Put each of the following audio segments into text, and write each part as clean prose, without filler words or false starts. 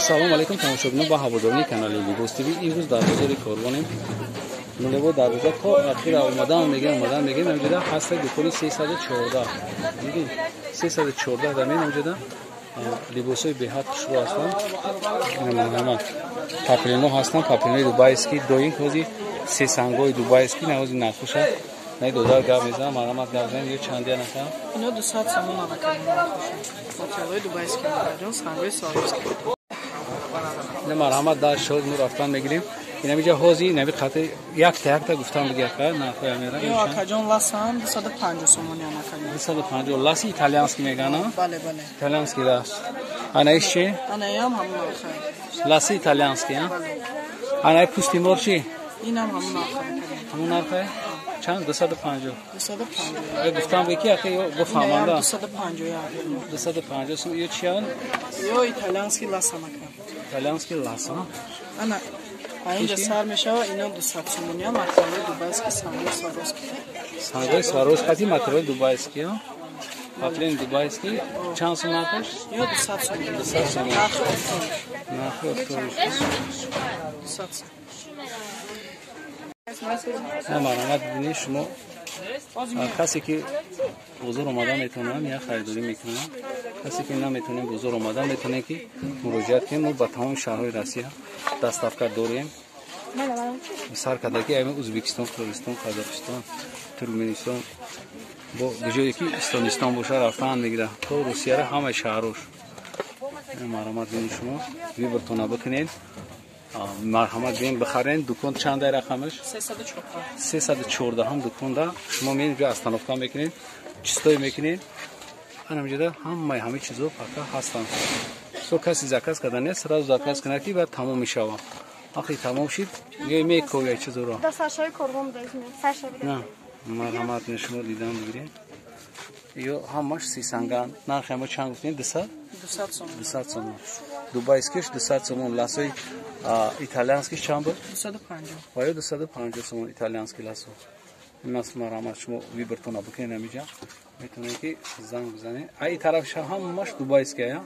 Салом алейкум тамошобинон ба ҳаводорони канали Либос ТВ. Имрӯз дар бозори Корвонем. Нулево дарвоза то ахира омадан мегирем, омадан мегирем. Ҳамҷода ҳаста дукони 314. Дидин? 314 дар мен ҳамҷода либосҳои беҳад хушрӯ ҳастанд. Ҳама паплино ҳастанд, паплинои дубайский, доин ҳози сесангои дубайский, навози нархуша. Най додар гап мезанам, марҳамат гап занед, ё чандия нафар? Ино 200 сомон алакай нархуша. Материалҳои дубайский, ҷон сангои сваровский. Ина марҳамат дар шод мо рафтан мегирем. Инамиҷа ҳози нави қати якта якта гуфтан биги ака нархҳои амера. Ё акаҷон ласан 250 сомони анакаҷон. 250 ласи италиански мегана? Бале, бале. Италиански лас. Ана иш чи? Ана ям ҳамон нархай. Ласи италиански, а? Ана пусти мор чи? Инам ҳамон нархай. Ҳамон нархай? Чанд? 250. 250. Ё гуфтам би ки ака ё гуфаҳманда. 250. 250 сом ё чиян? Ё италиански ласан ака. Италиански ласан. Ана инҷа сар мешава, ино 200 сомония, материалҳои дубайски, сангои сваровски. Сангои сваровски, материалҳои дубайски, а? Паплин дубайски чанд сом нархаш? Ё 200 сомон. 200 сомон. Нархи оптовиш. Нархи оптовиш. 200 сом. На марҳамат бибинед шумо касе ки бозор омада метавонад я харидорӣ мекунад, касе ки наметавонед бозор омада метавонед ки муроҷиат кунед. Мо ба тамоми шаҳрҳои Россия доставка дорем. Сар карда ки ами Ӯзбекистон, Қирғизистон, Қазоқистон, Туркменистон бо ҷое ки Истонистон боша рафтан мегирад то Русияра ҳамаи шаҳрош. Марҳамат бинед шумо выбортона бикунед. Марҳамат бин бихарен. Дукон чанд рақамаш? 314. 314 ҳам дуконда шумо меин ҷо остановка мекунед, чистой мекунед. Анамҷода ҳамаи ҳамаи чизо пака ҳастанд. Со каси заказ карда нест, сразу заказ кунад ки баъд тамом мешавад. Вақте тамом шид, мековя чизоро. На, марҳамат шумо дидан бигиред. Ё ҳамаш сисанган. Нархи ҳама чанд гуфтем? 200? 200 сомон. 200 сомон. Дубайскиш 200 сомон, ласои италианскиш чанд буд? 250. Ва ё 250 сомон италиански ласо. Имас марҳамат шумо выбортона бикунед ҳамиҷа. Метавонед ки занг бизанед. Ай тараф ҳамаш дубайския, я?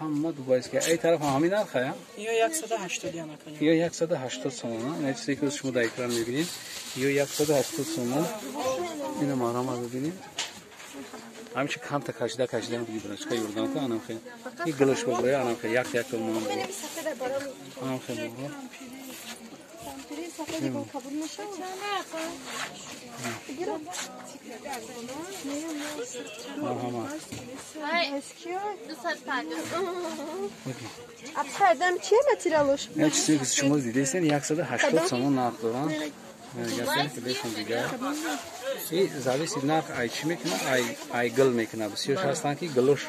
Ҳама дубайския. Ай тараф ҳамин нарха, я? Ё 180 янака. Ё 180 сомон, а? Чизе ки шумо дар экран мебинед. Ё 180 сомон. Ина марҳамат бибинед. Ҳамчи камта кашида кашида биги брачка юрданка анам хе. И гилиш бобрай анам хе як як мон. Анам хе бобро. Марҳамат. Абсардам чия материалош? Не чизе ки шумо дидестен 180 сомон нарх доранд. И зависит нарх ай чӣ мекунад, ай гил мекунад. Бисёр ҳастанд ки гилош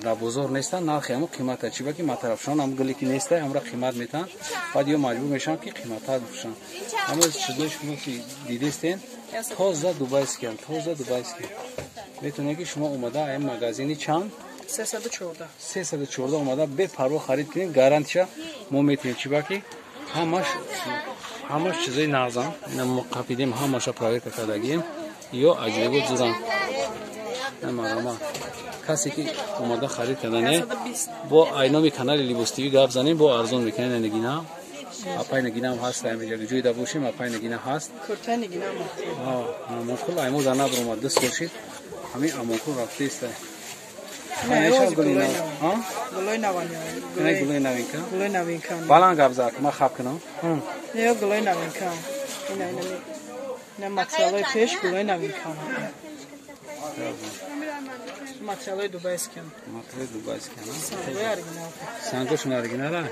дар бозор нестанд, нархи ҳамо қимата. Чӣ ба ки матарафшон ҳам гиле ки неста, ҳамра қимат метаҳанд, баъд ё маҷбур мешаванд ки қиматтар бифурӯшанд. Ҳама чизои шумо ки дидестен, тоза дубайскианд, тоза дубайски. Метавонед ки шумо омада ай магазини чанд? 314. 314 омада бепарво харид кунед, гарантия мо метиҳем. Чӣ ба ки ҳамаш чизои нағзан. Ина мо қапидем, ҳамаша проверка кардагием. Ё аҷоибот зуран. Марҳамат. Касе ки омада харид кардане, бо айноми канали Либос ТВ гап занем, бо арзон мекунем нагина. Апай нагина ҳам ҳаст, ҳамиҷа ҷои да бошем, апай нагина ҳаст. Куртай нагина ҳам. Амонқул айму дар набромад, ду сол шид. Ҳамин Амонқул рафтеста. Гулои навани. Гулои навинка. Гулои навинка. Баланд гап зад, ман хаб кунам. Не, гулои навинка. Ина ина ина материалҳои пеш гулои навинка. Материалҳои дубайски. Материалҳои дубайски. Сангои оригинал. Сангошон оригинал.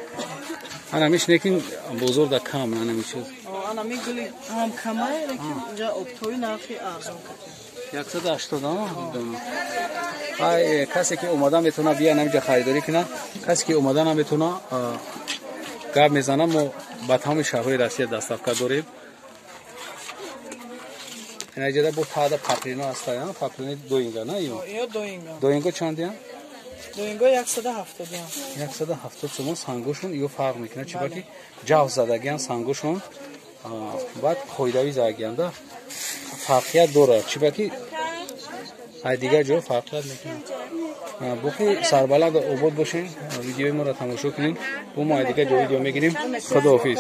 Ана миш некин бозор да кам, ана ми чиз. Ана ми гули ҳам камай, лекин инҷа оптои нархи арзон кати. 180, а? Ай касе ки омада метавонад бия ҳаминҷа харидорӣ кунад, касе ки омада наметавонад гап мезанам, мо ба тамоми шаҳрҳои Россия доставка дорем. Инаҷода бо таъда паплино ҳаста, паплино доинга, на ё? Ё доинга. Доинго чандия? Доинго 170. 170 сомон сангошон ё фарқ мекунад, чӣ ба ки ҷав задагиан сангошон, баъд қоидавӣ задагиан да фарқият дорад, чӣ ба ки ай дигар ҷо фарқият мекунад. Боқӣ сарбаланд обод бошен, видеои моро тамошо кунед. Бо мо дигар ҷо видео мегирем. Худоҳофиз.